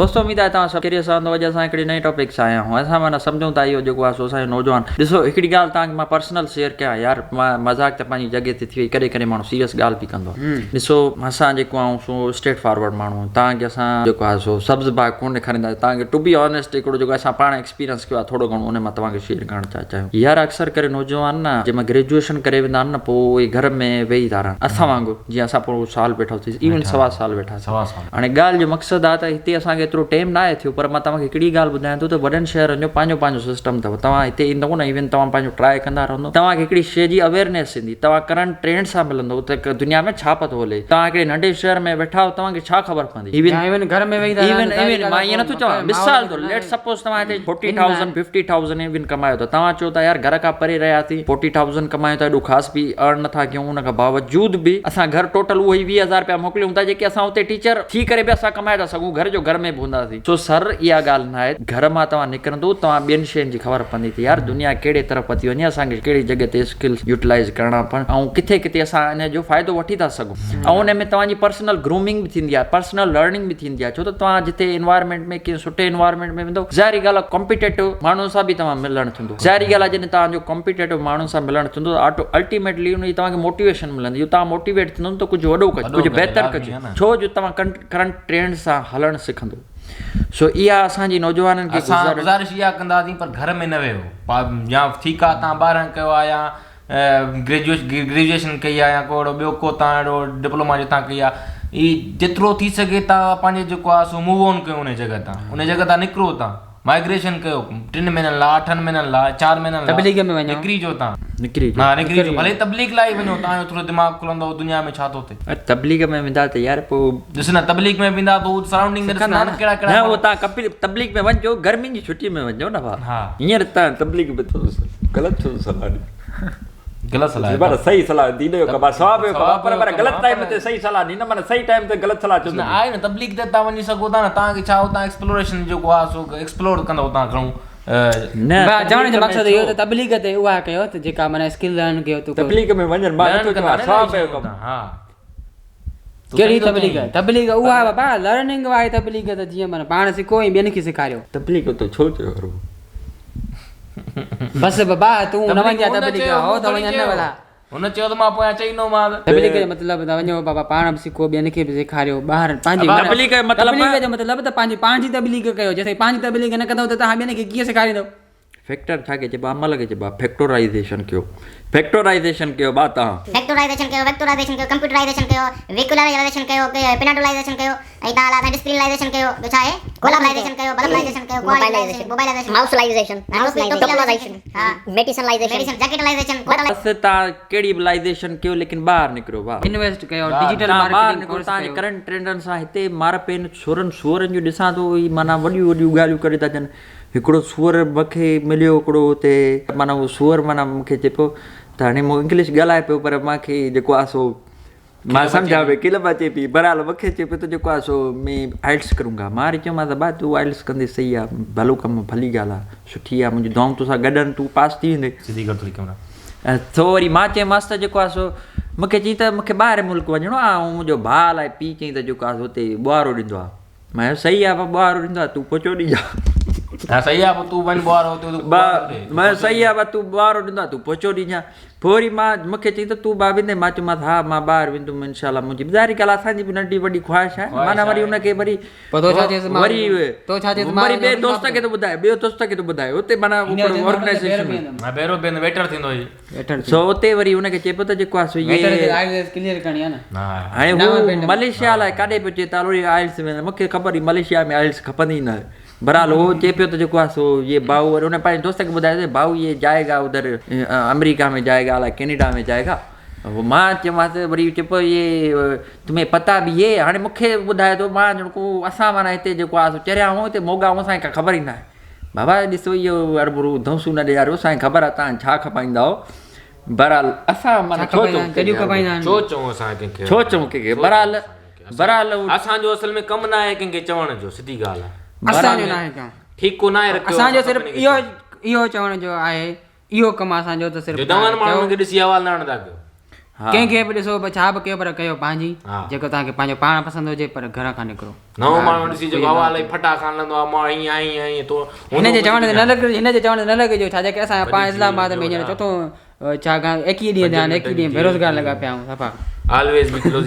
دوستو اميد آهي توهان سڀ خيريت سان هوندو اڄ اسان هڪڙي نئين ٽاپڪ سان آيا آهيون اسان معنيٰ سمجهون ٿا اهو جيڪو آهي سو اسان جو نوجوان ڏسو هڪڙي ڳالهه توهان کي مان پرسنل شيئر ڪيان يار مان مذاق ته پنهنجي جڳهه تي ٿي وئي ڪڏهن ڪڏهن ماڻهو سيريس ڳالهه به ڪندو آهي ڏسو اسان جيڪو آهيون سو اسٽريٽ فارورڊ ماڻهو آهيون توهان کي اسان جيڪو آهي سو سبز باغ ڪونه ڏيکاريندا توهان کي ٽو بي آنيسٽ هڪڙو جيڪو اسان پاڻ ايڪسپيرينس ڪيو آهي ٿورو گهڻو ان مان توهان کي شيئر ڪرڻ ٿا چاهيون يار اڪثر ڪري نوجوان نه جنهن مهل گريجوئيشن ڪري ويندا آهن نه پوء اهي گهر ۾ ويهي ٿا رهن اسان وانگر جيئن اسان پورو سال ويٺا هئاسين ايون سوا سال ويٺا هئاسين هاڻي ڳالهه جو مقصد آ ته هتي اسان کي ايترو ٽيم ناهي ٿيو پر مان توهان کي هڪڙي ڳالهه ٻڌايان ٿو ته وڏن شهرن جو پنهنجو پنهنجو سسٽم اٿو توهان هتي ايندؤ نه ايون توهان پنهنجو ٽرائي ڪندا رهندو توهان کي هڪڙي شيء جي اويئرنيس ايندي توهان ڪرنٽ ٽرينڊ سان ملندو ته دنيا ۾ ڇا پتو هلي توهان هڪڙي ننڍي شهر ۾ ويٺا آهيو توهان کي ڇا خبر پوندي ايون ايون گهر ۾ ويهي ٿا ايون ايون مان ائين نٿو چوان مثال طور ليٽ سپوز توهان هتي فورٽي ٿائوزنڊ ففٽي ٿائوزنڊ ايون ڪمايو ٿا توهان چئو ٿا يار گهر کان پري رهياسين فورٽي ٿائوزنڊ ڪمايون ٿا ايڏو خاص به ارن نٿا ڪيون ان کان باوجود به اسان گهر ٽوٽل اهي ئي 20 هزار رپيا موڪليون ٿا جيڪي اسان اتي ٽيچر ٿي ڪري به اسان ڪمائي ٿا سگهون گهر جو گهر ۾ به هونداسين سو سر اها ڳالهه ناهي گهر مان توهان نڪرندو توهان ٻين شين جي خبر پوندي ته يار دنيا ڪهڙي طرف پتي وڃي اسان کي ڪهڙي جڳهه تي اسڪلز يوٽيلائز ڪرڻا پون ۽ ڪٿي ڪٿي اسان ان جو فائدو وٺي ٿا سگهون ۽ ان ۾ توهان جي پرسنل گرومنگ به ٿيندي آهي پرسنل لرننگ به ٿيندي آهي ڇو ته توهان جتي انوائرمينٽ ۾ ڪنهن سٺي انوائرمينٽ ۾ ويندو ظاهري ڳالهه آهي ڪمپيٽيٽو ماڻهن سان به توهان ملڻ ٿيندو ظاهري ڳالهه آهي جڏهن توهان جو ڪمپيٽيٽو ماڻهن سان ملڻ ٿيندو ته آٽو الٽيميٽلي ان جي توهان کي موٽيويشن ملندي جو توهان موٽيويٽ ٿيندو ته ڪجهه وڏو ڪجو ڪجهه بهتر ڪجو ڇو جو توهان ڪرنٽ ٽرينڊ سان هلڻ سکندو سو اها اسان جي نوجوانن کي اسان گذارش اها ڪنداسين پر گهر ۾ نه ويهو يا ٺيڪ آهي توهان ٻارهن ڪيو آهي يا گريجوئيشن ڪئي آهي يا ڪو اهڙو ٻيو ڪو توهان اهڙو ڊپلوما جو توهان ڪئي آهي هي جيترو ٿي سگهي توهان پنهنجو جيڪو آهي سو موو آن ڪيو ان جڳهه تان ان جڳهه تان نڪرو تان مائگريشن ڪيو ٽن مهينن لاء اٺن مهينن لاء چار مهينن لاء تبليغ ۾ وڃو نڪري جو تان نڪري جو ها نڪري جو ڀلي تبليغ لاء ئي وڃو تان جو ٿورو دماغ کلندو دنيا ۾ ڇا ٿو ٿئي. تبليغ ۾ ويندا ته يار پوء ڏس نه تبليغ ۾ ويندا ته هو سرائونڊنگ ۾ ڏسندا نه ڪهڙا ڪهڙا نه هو تان تبليغ ۾ وڃجو گرمين جي ڇٽي ۾ وڃجو نه ڀاء هينئر تان تبليغ ۾ ٿو غلط ٿو صلاح ڏي غلط صلاح معنيٰ صحيح صلاح دين جو ڪم آهي ثواب جو ڪم آهي پر معنيٰ غلط ٽائيم تي صحيح صلاح ڏي نه معنيٰ صحيح ٽائيم تي غلط صلاح چوندو نه آهي نه تبليغ تي تان وڃي سگهو ٿا نه تان کي ڇا اتان ايڪسپلوريشن جيڪو آهي سو ايڪسپلور ڪندو تان گهڻو نه با چوڻ جو مقصد اهو ته تبليغ تي اها ڪيو ته جيڪا معنيٰ اسڪل لرن ڪيو ته تبليغ ۾ وڃن مان نٿو چوان ثواب جو ڪم ها ڪهڙي تبليغ تبليغ اها بابا لرننگ واري تبليغ ته جيئن معنيٰ پاڻ سکو ۽ ٻين کي سيکاريو تبليغ تو ڇو چيو هرو بس بابا تون نه وڃ تبليغ هو ته وڃن نه ڀلا. هن چيو ته مان پويان چئيندومانس. تبليغ جو مطلب ته وڃو بابا پاڻ به سکو ٻين کي به سيکاريو ٻاهر پنهنجي تبليغ جو مطلب تبليغ جو مطلب ته پنهنجي پاڻ جي تبليغ ڪيو جيستائين پنهنجي تبليغ نه ڪندؤ ته توهان ٻين کي ڪيئن سيکاريندؤ. فيڪٽر ڇا کي چئبو آهي عمل کي چئبو آهي فيڪٽورائيزيشن ڪيو فيڪٽورائيزيشن ڪيو ڀاء توهان. فيڪٽورائيزيشن ڪيو ويڪٽورائيزيشن ڪيو ڪمپيوٽرائيزيشن ڪيو ويڪولرائيزيشن ڪيو پلانٽولائيزيشن ڪيو ۽ تان الاء ڊسپلينلائيزيشن ڪيو ٻيو ڇا آهي ڪولابلائيزيشن ڪيو بلبلائيزيشن ڪيو ڪواليلائيزيشن موبائلائيزيشن مائوسلائيزيشن ٽوپلائيزيشن ميٽيسنلائيزيشن ميڊيسن جاڪيٽلائيزيشن ڪوٽلائيزيشن بس تان ڪهڙي به لائيزيشن ڪيو ليڪن ٻاهر نڪرو ڀاء. انويسٽ ڪيو ڊجيٽل تان ٻاهر مارڪيٽنگ نڪرو ڪورس تان جي ڪيو. ڪرنٽ ٽرينڊن سان هتي مار پين سورن سوئرن جو ڏسان ٿو اهي معنيٰ وڏيون وڏيون ڳالهيون ڪري ٿا اچن هڪڙو سوئر مونکي مليو هڪڙو اتي معنيٰ اهو سوئر معنيٰ مونکي چئي پيو ته هاڻي مون انگلش ڳالهائي پيو پر مونکي جيڪو آهي سو مان سمجهان پيو کل به اچي پئي بهرحال مونکي چئي پيو ته جيڪو آهي سو مين آئلس ڪرون گا مان وري چيومانس ته ڀاء تون آئلس ڪندي صحيح آهي ڀلو ڪم ڀلي ڳالهه آهي سٺي آهي منهنجون دعائون توسان گڏ آهن تون پاس ٿي ويندين سڌي ڪر ٿوري ڪئميرا. سو وري مان چيومانس ته جيڪو آهي سو مونکي چئي ته مونکي ٻاهر ملڪ وڃڻو آهي ۽ منهنجو ڀاء الائي پيء چئي ته جيڪو آهي سو اتي ٻوهارو ڏيندو آهي مان چيو صحيح آهي بابا ٻوهارو ڏيندو آهي تون پهچو ڏجان. ها صحيح آهي پوء تون وڃ ٻوهارو اتي تون ٻوهارو ڏي. مان چيو صحيح آهي بابا تون ٻوهارو ڏيندو آهي تون پهچو ڏجان. پوء وري مان مون کي چئي ته تون ٻاهر ويندين مان چيومانس ها مان ٻاهر ويندم انشاء الله منهنجي ظاهري ڳالهه آهي اسان جي به ننڍي وڏي خواهش آهي معنيٰ وري ان کي وري پوء تو ڇا چيس مان وري تو ڇا چيس مان وري ٻئي دوست کي ٿو ٻڌائي ٻيو دوست کي ٿو ٻڌائي اتي معنيٰ هڪڙو آرگنائيزيشن ۾. ها ڀيرو بيهندو ويٽر ٿيندو هي. سو اتي وري ان کي چئي پيو ته جيڪو آهي سو ويٽر کي آئلس ڪليئر ڪرڻي آهي نه. هاڻي هو ملائيشيا الائي ڪاڏي پيو چئي ته هلو آئلس ۾ مون کي خبر هئي ملائيشيا ۾ آئلس کپندي ئي ناهي بهرحال هو چئي پيو ته جيڪو آهي سو يي ڀائو وري ان پنهنجي دوست کي ٻڌايو ته ڀائو يي جائي گا ادھر آمريڪا ۾ جائي گا الائي ڪينيڊا ۾ جائي گا مان چيومانس وري چئي پيو يي تمهين پتا به هي هاڻي مون کي ٻڌائي ٿو مان ڄڻ ڪو اسان معنيٰ هتي جيڪو آهي سو چريا آهيون هتي موڳا آهيون اسان کي ڪا خبر ئي ناهي بابا ڏسو اهو هربرو ڌونسون نه ڏياريو اسان کي خبر آهي توهان ڇا کپائيندا آهيو بهرحال اسان معنيٰ ڇو چئون ڪڏهن کپائيندا آهن ڇو چئون اسان ڪنهن کي ڇو چئون ڪنهن کي بهرحال بهرحال اسان جو اصل ۾ ڪم ناهي ڪنهن کي چوڻ جو سڌي ڳالهه آهي اسان جو ناهي ڪم ٺيڪو ناهي رکيو اسان جو صرف اهو اهو چوڻ جو آهي اهو ڪم اسان جو ته صرف جو نون ماڻهن کي ڏسي حوال نه هڻندا ڪيو. ڪنهن کي به ڏسو ڇا به ڪيو پر ڪيو پنهنجي جيڪو توهان کي پنهنجو پاڻ پسند هجي پر گهر کان نڪرو. نئون ماڻهو ڏسي جيڪو هوا لئي ڦٽا کان هلندو آ مان ائين آهيان ائين آهيان تو هن جي چوڻ تي نه لڳ هن جي چوڻ تي نه لڳجو ڇا جي ڪري اسان پاڻ اسلام آباد ۾ هينئر چوٿون ڇا 21 ڏينهن ٿيا آهن 21 ڏينهن بيروزگار لڳا پيا آهيون صفا. Always be closing.